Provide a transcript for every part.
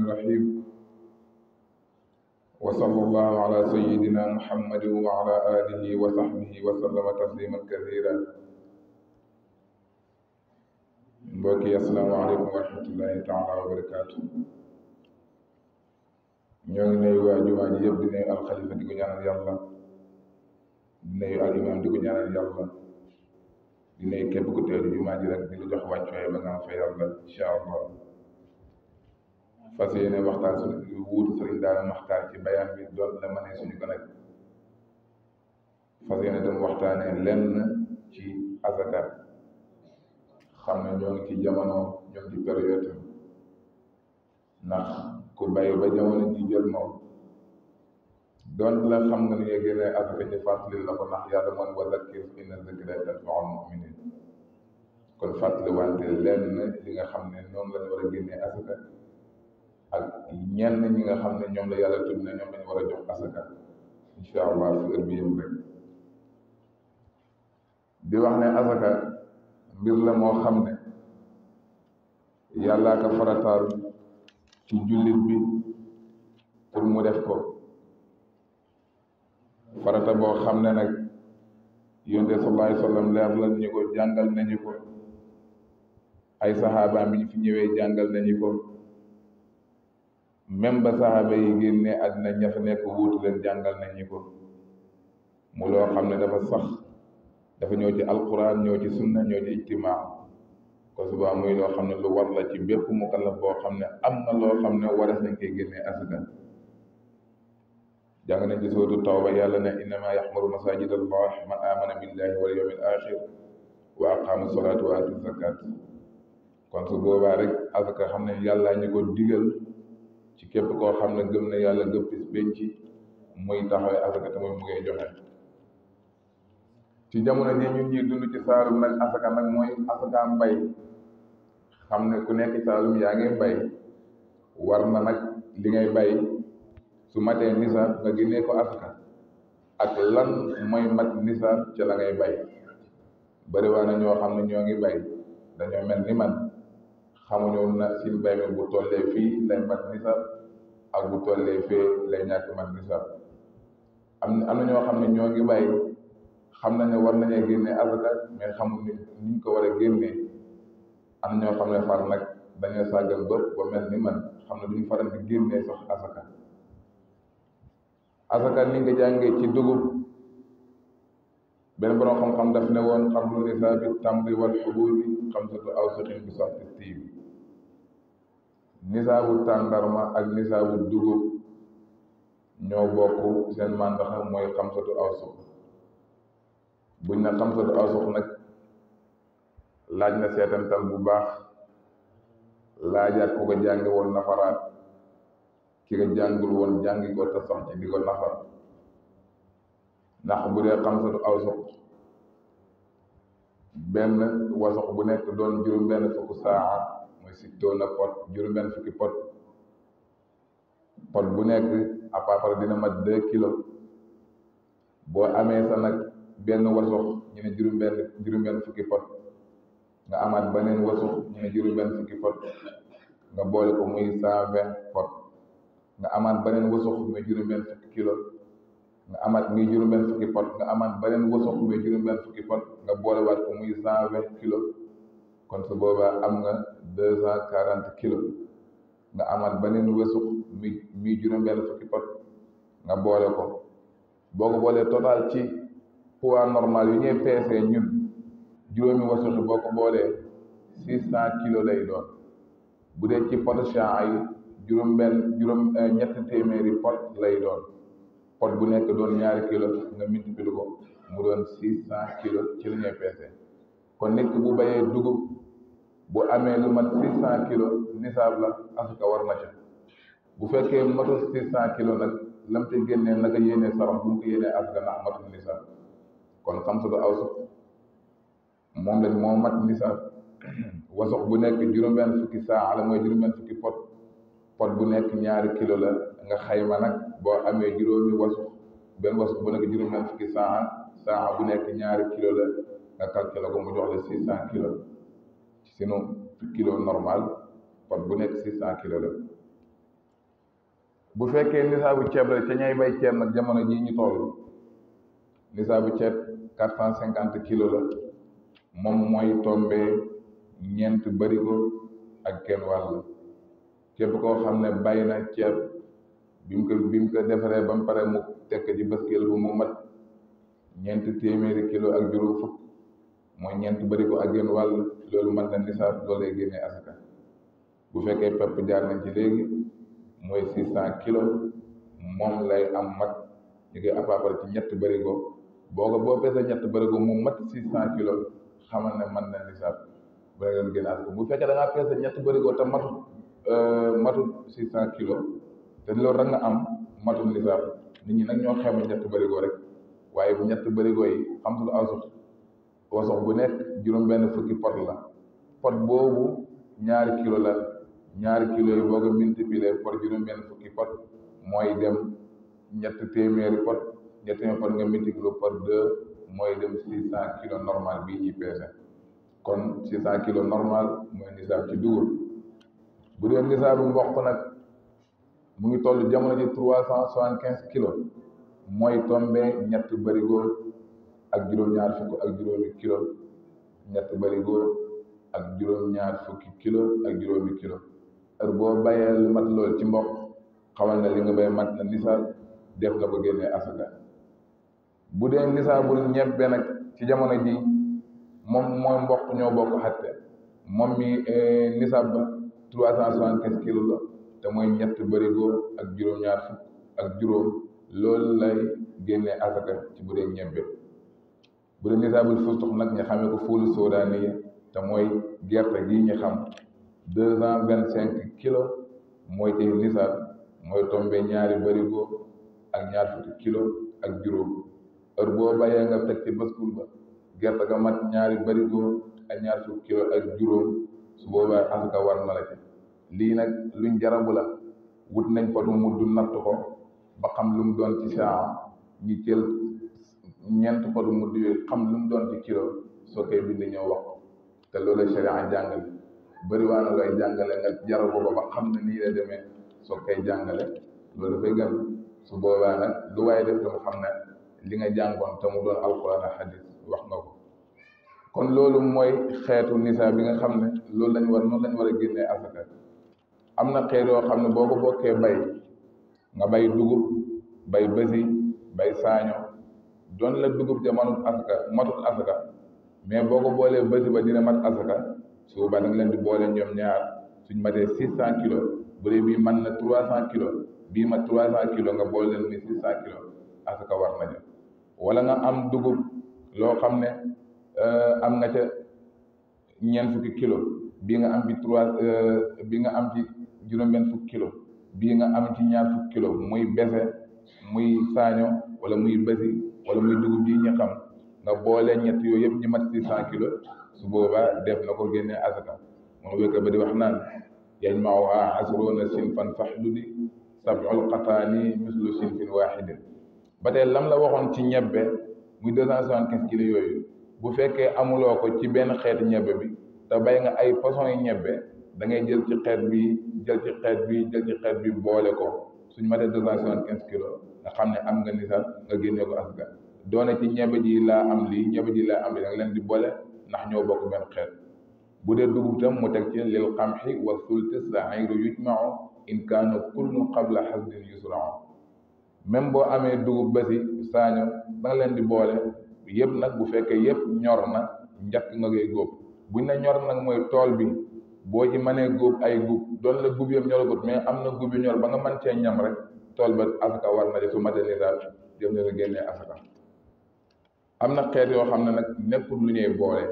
الرحيم وصلى الله على سيدنا محمد وعلى آله وصحبه وسلم تسليما كثيرا. mbokki asalaamaaleykum wa rahmatullahi taala wa barakaatu. ñoo ngi nuyu waa jumaa ji yëpp di nuyu alxalifa di ko ñaanal yàlla, di nuyu al imam di ko ñaanal yàlla, di nuyu képp ku teew di jumaa ji rek di la jox wàccuwaay ba nga am fa yàlla incha allah. fas yéene waxtaan suñu wuutu sëriñ daara maxtaar ci bayaan bi doon la mënee suñu ko nag fas yéene tam waxtaanee lenn ci asaka. xam ne ñoo ngi ci jamono ñoo ngi ci période ndax ku bay ba jamono ji jël moom doon la xam nga ni nga génnee asaka ñu fàttali la ko ndax yàlla moon wa zakkir inna zikra tanfa'ul mu'minin. kon fàttali wante lenn li nga xam ne noonu lañu war a génnee asaka ak ñenn ñi nga xam ne ñoom la yàlla tudd ne ñoom lañu war a jox asaka incha allah fi heure bi yëpp rek di wax ne asaka mbir la moo xam ne yàllaa ko farataal ci jullit bi pour mu def ko farata boo xam ne nag yonent sallallahu alayhi wa sallam leer la ñu ko jàngal nañu ko ay saxaaba bi ñu fi ñëwee jàngal nañu ko même ba saxaaba yi génne àddina ña fa nekk wuutu leen jàngal nañu ko mu loo xam ne dafa sax dafa ñëw ci alquran ñëw ci sunna ñëw ci ijtimaa ko suba muy loo xam ne lu war la ci bépp mukallaf boo xam ne am na loo xam ne waras nañ koy génnee asaka. jàng nañ ci sootu tawba yàlla ne innama yaxmuru masajid allah man amana billahi wal yawmil axir wa aqama salata wa ata zakat. kon su boobaa rek asaka xam ne yàlla ñu ko digal ci képp koo xam ne gëm na yàlla gëm bis penc muy taxawee asaka te muy mu ngay joxe. ci jamono ji ñun ñuy dund ci saalum nag asaka nag mooy asaka mbay. xam ne ku nekk saalum yaa ngi bay war na nag li ngay bay su matee nisaab nga génnee ko asaka. ak lan mooy mat nisaab ca la ngay bay. bari waa na ñoo xam ne ñoo ngi bay dañoo mel ni man xamuñu na sin bay mi bu tollee fii lay mat nisaab ak bu tollee fee lay ñàkk mat nisaab. am na ñoo xam ne ñoo ngi bay xam nañ ne war nañoo génne asaka mais xamul ni ñu ko war a génnee. am ñoo xam ne far nag dañoo sàggal bët ba mel ni man xam ne duñu faral di génnee sax asaka. asaka ni nga jàngee ci dugub benn borom xam-xam daf ne woon xamlu nisaabi tamri wal xububi xamsatu awsuqin bi sarti tiibi. nisaabu tàndarma ak nisaabu dugub ñoo bokk seen màndaxa mooy xamsatu awsuq. buñ na xamsatu awsuq nag laaj na seetantal bu baax laajaat ku ko jàngi woon nafaraat ki nga jàngul woon jàngi ko te sax ci di ko nafar. ndax bu dee xamsatu awsuq benn wasuq bu nekk doon juróom-benn fukki saa mooy sittoona pot juróom-benn fukki pot bu nekk à peu près dina mat 2 kilos. boo amee sa nag benn wasuq ñu ne juróom-benn fukki pot nga amaat beneen wasuq ñu ne juróom-benn fukki pot nga boole ko muy 120 pot nga amaat beneen wasuq muy juróom-benn fukki kilo nga amaat muy juróom-benn fukki pot nga amaat beneen wasuq muy juróom-benn fukki pot nga boolewaat ko muy 120 kilos. kon su boobaa am nga 240 kilos nga amaat beneen wasuq muy juróom-benn fukki pot nga boole ko. boo ko boolee total ci poids normal yu ñuy peesee ñun juróomi wasuq boo ko boolee 600 kilos lay doon. bu dee ci pot chan yi ñetti téeméeri pot lay doon. pot bu nekk doon 2 kilos nga multiplier ko mu doon 600 kilos ci li ñuy peesee. kon nit ki bu bayee dugub bu amee lu mat 600 kilos nisaab la asaka war na ca. bu fekkee matul 600 kilos nag lam te génnee naka yéenee sarax bu mu ko yéenee asaka ndax matul nisaab. kon xamsatu awsuq moom lañ moo mat nisaab. wasuq bu nekk juróom-benn fukki saa la mooy juróom-benn fukki pot bu nekk 2 kilos la nga xayma nag boo amee juróomi wasuq benn wasuq bu nekk juróom-benn fukki saa bu nekk 2 kilos la nga calculé ko mu jox la 600 kilos ci sunu kilo normal pot bu nekk 600 kilos la. bu fekkee nisaabu ceeb la ca ñay bay ceeb nag jamono jii ñu toll nisaabu ceeb 450 kilos la moom mooy tombé ñeent barigo ak genn wàll képp koo xam ne bay na ceeb bi mu ko defaree ba mu pare mu tekk ci bascule bu mu mat ñeent téeméeri kilo ak juróom fukk mooy ñeent barigo ak genn wàll loolu mën na nisaab loolu lay génnee asaka bu fekkee pepp jaar nañ ci léegi mooy 600 kilos moom lay am mat ñu ngi à peu près ci ñett barigo boo peesee ñett barigo mu mat 600 kilos xamal ne mën na nisaab ba nga leen génne asaka bu fekkee da ngaa peese ñett barigo te matut 600 kilos te loolu rek nga am matul nisaab nit ñi nag ñoo xeema ñett barigo rek waaye bu ñett barigo yi xam sul wasox bu nekk juróom-benn fukki pot la pot boobu ñaari kilo la ñaari kilo yi boo ko multiplier par juróom-benn fukki pot mooy dem ñett téeméeri pot pot nga multiplier par 2 mooy dem 600 kilos normal bii ñuy peese kon 600 kilos normal mooy nisaab ci dugub bu dee nisaabu mboq nag mu ngi toll jamono ji 375 kilos mooy tombé ñett barigo ak juróom-ñaar fukk ak juróomi kilo ñett barigo ak juróom-ñaar fukki kilo ak juróomi kilo heure boo bayee lu mat lool ci mboq xamal na li nga bay mat na nisaab def na ko génnee asaka bu dee nisaabul ñebbe nag ci jamono ji moom mooy mboq ñoo bokk xatte moom mi nisaab ba 375 kilos la te mooy ñett barigo ak juróom-ñaar fukk ak juróom loolu lay génnee asaka ci bu dee ñebbe bu dee nisaabul fustux nag ñu xamee ko fuulu soodaani te mooy gerte gi ñu xam 225 kilos mooy tey nisaab mooy tombé ñaari barigo ak ñaar fukki kilo ak juróom heure boo bayee nga teg ci bascule ba gerte ga mat ñaari barigo ak ñaar fukki kilo ak juróom su boobaa asaka war na la ci lii nag luñ jarabu la wut nañ potu mudd natt ko ba xam lu mu doon ci saa ñu jël ñeent potu mudd yooyu xam lu mu doon ci kilo soo koy bind ñëw wax te loolu la sharia jàngale bëri waa na looy jàngale nga jarabu ko ba xam ne nii la demee soo koy jàngale loolu dafay gën su boobaa nag lu waaye def tam xam ne li nga jàngoon te mu doon alquran ak hadis wax nga ko kon loolu mooy xeetu nisaab bi nga xam ne loolu noonu lañ war a génnee asaka am na xeet yoo xam ne boo ko bokkee bay nga bay dugub bay bësi bay saaño doon la dugub ja matul asaka mais boo ko boolee bësi ba dina mat asaka su boobaa da nga leen di boole ñoom ñaar suñ matee 600 kilos bu dee bii man na 300 kilos bii mat 300 kilos nga boole leen muy 600 kilos asaka war na ja wala nga am dugub loo xam ne am nga ca ñeent fukki kilos bii nga am ci bii nga am ci juróom-benn fukki kilos bii nga am ci ñaar fukki kilos muy bese muy saaño wala muy bësi wala muy dugub ji ñu xam nga boole ñett yooyu yëpp ñu mat 600 kilos su boobaa def na ko génnee asaka moom wékk ba di wax naan yajma'uha asruuna sinfan fahludi sab'ul qataani mislu sinfin waahidin ba tey lam la waxoon ci ñebbe muy 275 kilos yooyu bu fekkee amuloo ko ci benn xeeti ñebbe bi te bay nga ay façon yi ñebbe da ngay jël ci xeet bi boole ko suñ matee 275 kilos nga xam ne am nga nisaab nga génnee ko asaka doone ci ñebbe ji laa am lii da nga leen di boole ndax ñoo bokk benn xeet bu dee dugub tam mu teg ci lil qamhi wa sulti sa'iru yujma'u in kaana kullu qabla hasdin yusra'u même boo amee dugub basi saaño da nga leen di boole yëpp nag bu fekkee yëpp ñor na njëkk nga koy góob buñ ne ñor nag mooy tool bi boo ci mënee góob ay gub doon la gub yëpp ñoragut mais am na gub yu ñor ba nga mën cee ñam rek tool ba asaka war na su matee nisaab jëm na la génnee asaka am na xeet yoo xam ne nag nekkul lu ñuy boole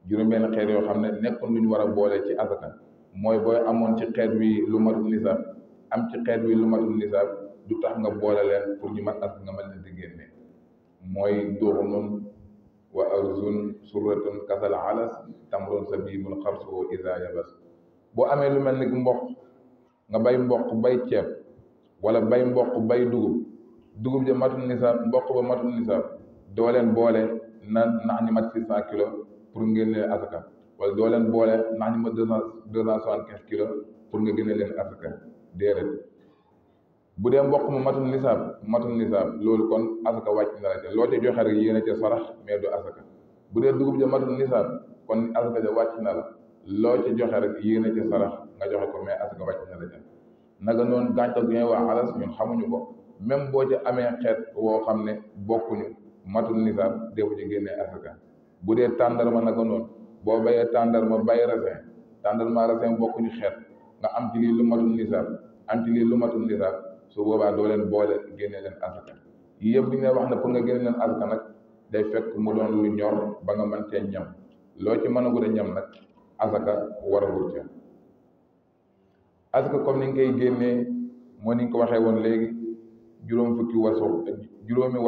juróom-benn xeet yoo xam ne nekkul lu ñu war a boole ci asaka mooy booy amoon ci xeet wi lu matul nisaab am ci xeet wi lu matul nisaab du tax nga boole leen pour ñu mat asaka nga mën leen di génne mooy duxnun wa arzun surratun kasal alas tamrun sabibun xarsuhu isa yabas boo amee lu mel ni mboq nga bay mboq bay ceeb wala bay mboq bay dugub ja matul nisaab mboq ba matul nisaab doo leen boole ndax ñu mat 600 kilos pour ngeen leen asaka wala doo leen boole ndax ñu mat 275 kilos pour nga génne leen asaka déedéet bu dee mboq mu matul nisaab loolu kon asaka wàcc na la ca loo ca joxe rek yéene ca sarax mais du asaka bu dee dugub ja matul nisaab kon asaka ja wàcc na la loo ca joxe rek yéene ca sarax nga joxe ko mais asaka wàcc na la ca naka noonu gàncax gi ngay wax alas ñun xamuñu ko même boo ca amee xeet woo xam ne bokkuñu matul nisaab defu ci génnee asaka bu dee tàndarma naka noonu boo bayee tàndarma bay raisin tàndarma raisin bokkuñu xeet nga am ci lii lu matul nisaab am ci lii lu matul nisaab su boobaa doo leen boole génne leen asaka yii yëpp bi nga wax ne pour nga génne leen asaka nag day fekk mu doon lu ñor ba nga mën cee ñam loo ci mën a gudd ñam nag asaka war a wut ca asaka comme ni nga koy génnee moo ni nga ko waxee woon léegi juróomi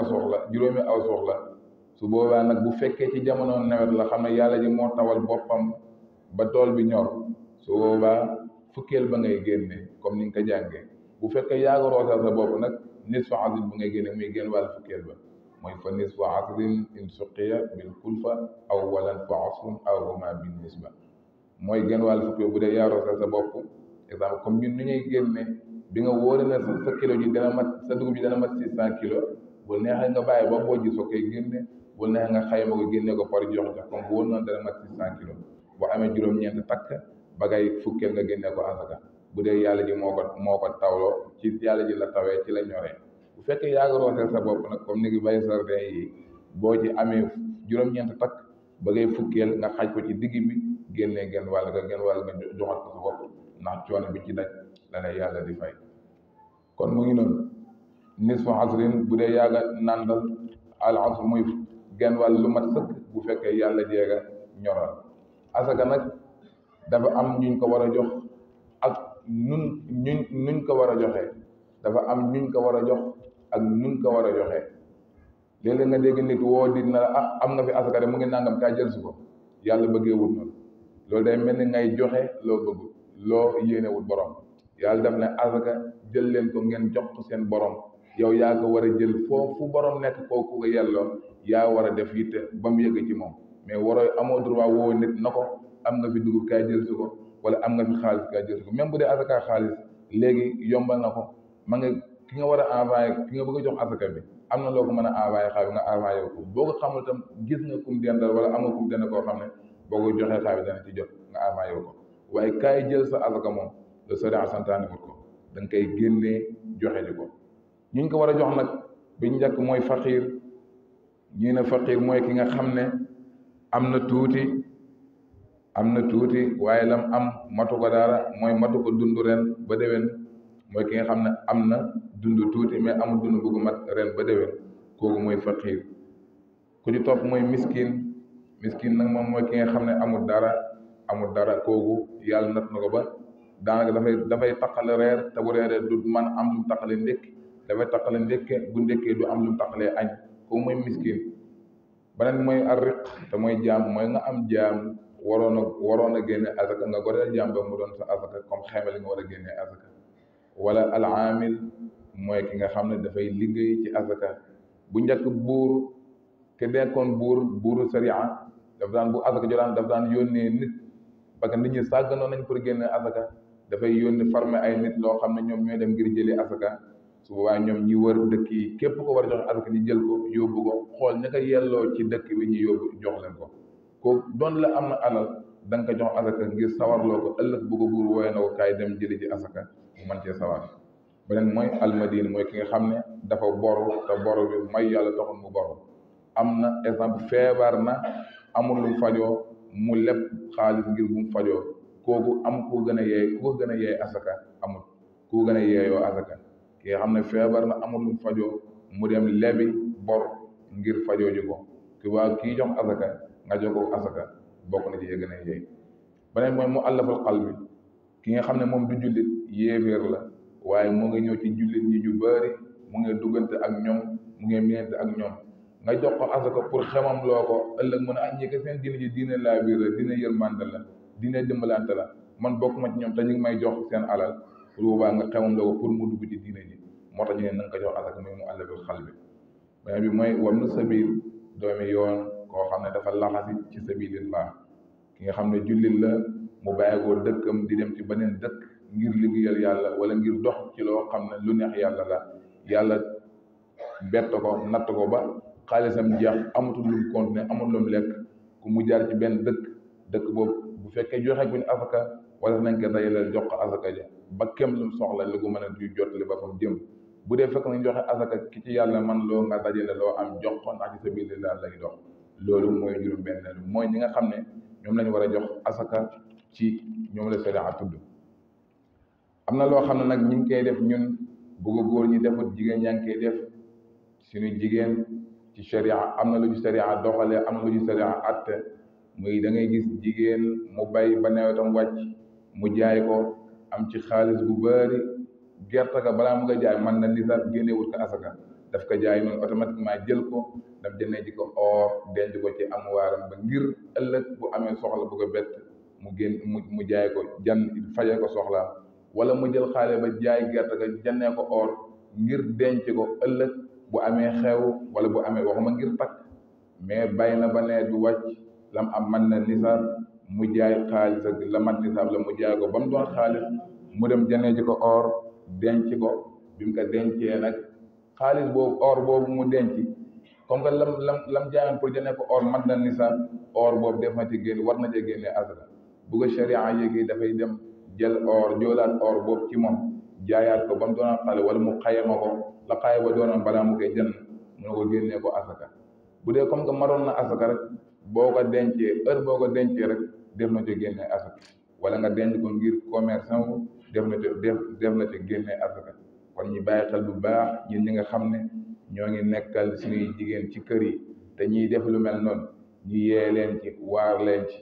wasox la su boobaa nag bu fekkee ci jamono nawet la xam ne yàlla ji moo tawal boppam ba tool bi ñor su boobaa fukkeel ba ngay génne comme ni nga ko jàngee bu fekkee yaa ngi roosal sa bopp nag nisfu asrin bu ngay génne muy génn wàllu fukkeel ba mooy fa nisfu asrin in suqiya bil kulfa aw walan fa asrun aw huma bin nisba mooy génn wàllu fukkeel bu dee yaa roosal sa bopp exemple comme ñun ni ñuy génne bi nga wóore na sa kilo ji dana mat sa dugub ji dana mat 600 kilos bu neexee nga bàyyi ba bojj soo koy génne bu neexee nga xayma ko génne ko par jox jox comme bu wóor na dana mat 600 kilos boo amee juróom-ñeent takk ba ngay fukkeel nga génne ko asaka bu dee yàlla ji moo ko tawloo ci yàlla ji la tawee ci la ñoree bu fekkee yaa ngi rooseel sa bopp nag comme ni ngi bay sardin yi boo ci amee juróom-ñeent takk ba ngay fukkeel nga xaaj ko ci digg bi génnee genn wàll nga joxat ko sa bopp ndax coono bi ci daj la lay yàlla di fay kon mu ngi noonu nisfu asrin bu dee yaaga nandal al asr muy genn wàll lu mat sëkk bu fekkee yàlla jeega ñoral asaka nag dafa am ñuñ ko war a jox ak nuñ ko war a joxe dafa am ñuñ ko war a jox ak nuñ ko war a joxe léeg-léeg nga dégg nit woo di na la am nga fi asaka de mu ngi nangam kaa jël si ko yàlla bëggee wut noonu loolu day mel ni ngay joxe loo bëggul loo yéenewul borom yàlla daf ne asaka jël leen ko ngeen jox ko seen borom yow yaa ko war a jël foofu borom nekk kooku ko yelloo yaa war a def yitte ba mu yëg ci moom mais waroo amoo droit woo nit na ko am nga fi dugub kaay jël si ko wala am nga fi xaalis kaay jël si ko même bu dee asaka xaalis léegi yombal na ko ma nga ki nga war a envoyé ki nga bëgg a jox asaka bi am na loo ko mën a envoyé xaalis nga envoyé ko boo ko xamul tam gis nga kum dendal wala am nga kum dend koo xam ne boo ko joxee xaalis dana ci jot nga envoyé ko waaye kaay jël sa asaka moom le sariya santaane wut ko da nga koy génnee joxe ji ko ñu ngi ko war a jox nag bi njëkk mooy faqiir ñii ne faqiir mooy ki nga xam ne am na tuuti waaye lam am matu ko dara mooy matu ko dund ren ba déwén mooy ki nga xam ne am na dund tuuti mais amul dund bu ko mat ren ba déwén kooku mooy faqiir ku ci topp mooy miskin nag moom mooy ki nga xam ne amul dara kooku yàlla nat na ko ba daanaka dafay taqale reer te bu reeree du man am lu mu taqale ndékki dafay taqale ndékke bu ndékkee du am lu mu taqalee añ kooku mooy miskin beneen mooy arriq te mooy jaam mooy nga am jaam waroon a génne asaka nga goreel jaam ba mu doon sa asaka comme xeeme li nga war a génne asaka wala al aamil mooy ki nga xam ne dafay liggéey ci asaka bu njëkk buur ke dekkoon buuru sariya daf daan bu asaka jotaan daf daan yónnee nit parce que nit ñi sàgganoon nañ pour génne asaka dafay yónni former ay nit loo xam ne ñoom ñooy dem ngir jëlee asaka su boobaa ñoom ñi wër dëkk yi képp ko war a jox asaka ñi jël ko yóbbu ko xool ña ko yelloo ci dëkk bi ñu yóbbu jox leen ko ko doon la am na alal da nga ko jox asaka ngir sawarloo ko ëllëg bu ko buur wooye na ko kaay dem jëli ji asaka mu mën cee sawar beneen mooy almadine mooy ki nga xam ne dafa boru te boru bi may yàlla taxul mu boru am na exemple feebar na amul lu mu fajoo mu leb xaalis ngir bu mu fajoo kooku am ku gën a yeey asaka amul ku gën a yeeyoo asaka ki nga xam ne feebar na amul lu mu fajoo mu dem lebi bor ngir fajoo ji ko ki waa kii jox asaka nga jox ko asaka bokk na ci gën a yeey beneen mooy mu allafal qalbi ki nga xam ne moom du jullit yéeféer la waaye mu ngi ñëw ci jullit ñi ñu bari mu ngi duggante ak ñoom mu ngi miinante ak ñoom nga jox ko asaka pour xemam loo ko ëllëg mën a ñi ko seen diine ji diine laa biir la diine yërmande la diine dimbalante la man bokk ma ci ñoom te ñu ngi may jox seen alal pour boobaa nga xemam loo ko pour mu dugg ci diine ji moo tax ñu ne na nga ko jox asaka muy mu allafal qalbi beneen bi mooy wabnu sabil doomi yoon koo xam ne dafa laxasi ci sabilillah ki nga xam ne jullit la mu bàyyi ko dëkkam di dem ci beneen dëkk ngir liggéeyal yàlla wala ngir dox ci loo xam ne lu neex yàlla la yàlla bett ko natt ko ba xaalisam jeex amatul lu mu continuer amul lu mu lekk ku mu jaar ci benn dëkk boobu bu fekkee joxe guñ asaka wala nañ ko dajale jox ko asaka ja ba kem lu mu soxla lu ko mën a du jotali ba fa mu jëm bu dee fekk nañ joxe asaka ki ci yàlla man loo nga dajale loo am jox ko ndax ci sabilillah lay dox loolu mooy juróom benneelu mooy ñi nga xam ne ñoom lañ war a jox asaka ci ñoom la sharia tudd am na loo xam ne nag ñi ngi koy def ñun bëgg góor ñi defut jigéen ñaa ngi koy def suñu jigéen ci sharia am na lu ci sharia doxalee am na lu ci sharia atte muy da ngay gis jigéen mu bay ba nawetam wàcc mu jaay ko am ci xaalis bu bari gerte ga balaa mu nga jaay man na nisaab génnewut ko asaka daf ko jaay noonu automatiquement jël ko daf jëndee ji ko or denc ko ci amuwaaram ba ngir ëllëg bu amee soxla bu ko bett mu génn mu jaay ko fajee ko soxlaam wala mu jël xaale ba jaay gerte ga jëndee ko or ngir denc ko ëllëg bu amee xew wala bu amee waxuma ngir takk mais bay na ba nawet bi wàcc lam am man na nisaab mu jaay xaalis ak la mat nisaab la mu jaay ko ba mu doon xaalis mu dem jëndee ji ko or denc ko bi mu ko dencee nag xaalis boobu or boobu mu denc comme que lam jaayoon pour jëndee ko or mat na nisaab or boobu def na ci génn war na cee génnee asaka bu ko sharia yéegi dafay dem jël or joolaat or boobu ci moom jaayaat ko ba mu doonoon xale wala mu xayma ko la xaye ba doonoon balaa mu koy jënd mu ne ko génnee ko asaka bu dee comme que maroon na asaka rek boo ko dencee heure boo ko dencee rek def na ci génnee asaka wala nga denc ko ngir commerçant wu def na ci génnee asaka kon ñu bàyyi xel bu baax ñun ñi nga xam ne ñoo ngi nekkal suñuy jigéen ci kër yi te ñiy def lu mel noonu ñu yee leen ci waar leen ci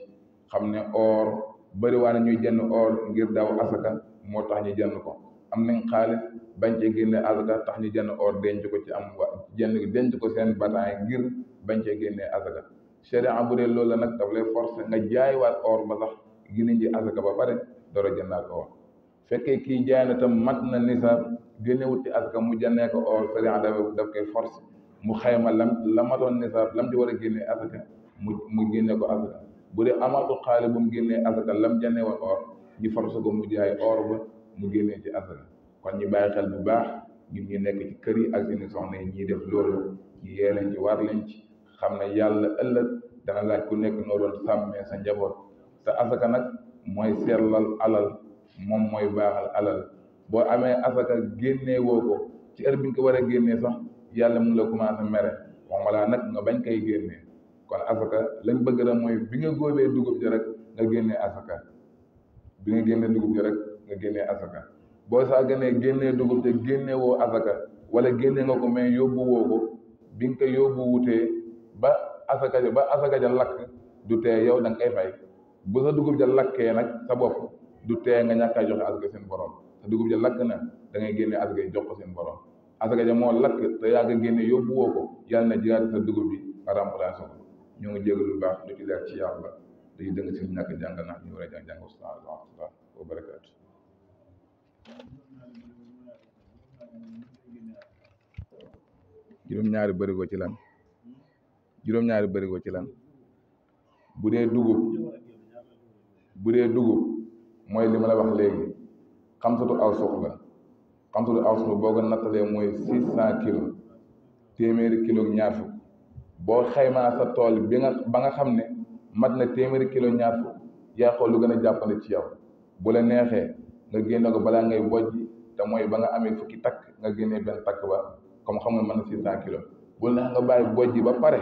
xam ne or bëri waa na ñuy jënd or ngir daw asaka moo tax ñu jënd ko am nañ xaalis bañ cee génne asaka tax ñu jënd or denc ko ci am denc ko seen bataay ngir bañ cee génnee asaka sharia bu dee loolu la nag daf lay forcer nga jaaywaat or ba sax génne ji asaka ba pare door a jëndaat or fekkee kii jaay na tam mat na nisaab génnewut ci asaka mu jëndee ko or sharia daf koy forcer mu xayma la matoon nisaab lam ci war a génnee asaka mu génne ko asaka bu dee amaatul xaalis bu mu génnee asaka lam jëndee woon or ñu forcer ko mu jaay or ba mu génnee ci asaka kon ñu bàyyi xel bu baax ñun ñu nekk ci kër yi ak seeni soxna yi ñuy def loolu ñu yee leen ci war leen ci xam ne yàlla ëllëg dana laaj ku nekk noo doon sàmmee sa njaboot te asaka nag mooy sellal alal moom mooy baaxal alal boo amee asaka génnee woo ko ci heure bi nga ko war a génnee sax yàlla mu ngi la commencé mere waxuma laa nag nga bañ koy génnee kon asaka lañ bëgg rek mooy bi nga góobee dugub ji rek nga génnee asaka bi nga génnee dugub ji rek nga génnee asaka boo saa génnee dugub te génnee woo asaka wala génnee nga ko mais yóbbu woo ko bi nga ko yóbbu wutee ba asaka ja lakk du tee yow da nga koy fay bu sa dugub ja lakkee nag sa bopp du tee nga ñàkk a joxe asaka seen borom sa dugub ja lakk na da ngay génne asaka yi jox ko seen borom asaka ja moo lakk te yaa nga génne yóbbu woo ko yàlla na jiyaat sa dugub bi nga remplacé ko ñoo ngi jégalu lu baax lu ci leer ci yàlla dañuy dëng si ñàkk jàng nax ñu war a jàng salaamaaleykum wa barakaatu. juróom-ñaari bërigo ci lan juróom-ñaari bërigo ci lan bu dee dugub mooy li ma la wax léegi xamsatu awsuq la xamsatu awsuq boo ko nattalee mooy 600 kilos téeméeri kilo ñaar fukk boo xaymaa sa tool ba nga xam ne mat na téeméeri kilo ñaar fukk yaa xool lu gën a jàppale ci yow bu la neexee nga génne ko balaa ngay bojji te mooy ba nga amee fukki takk nga génnee benn takk ba comme xam nga mën na 600 kilos bu neex nga bàyyi bojji ba pare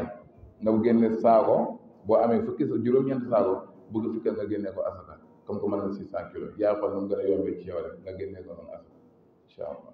nga génne saako boo amee fukki juróom-ñeent saako bëgg fukki nga génne ko asaka comme que mën na 600 kilos yaa xool nu mu gën a yombee ci yow rek nga génne ko noonu asaka incha allah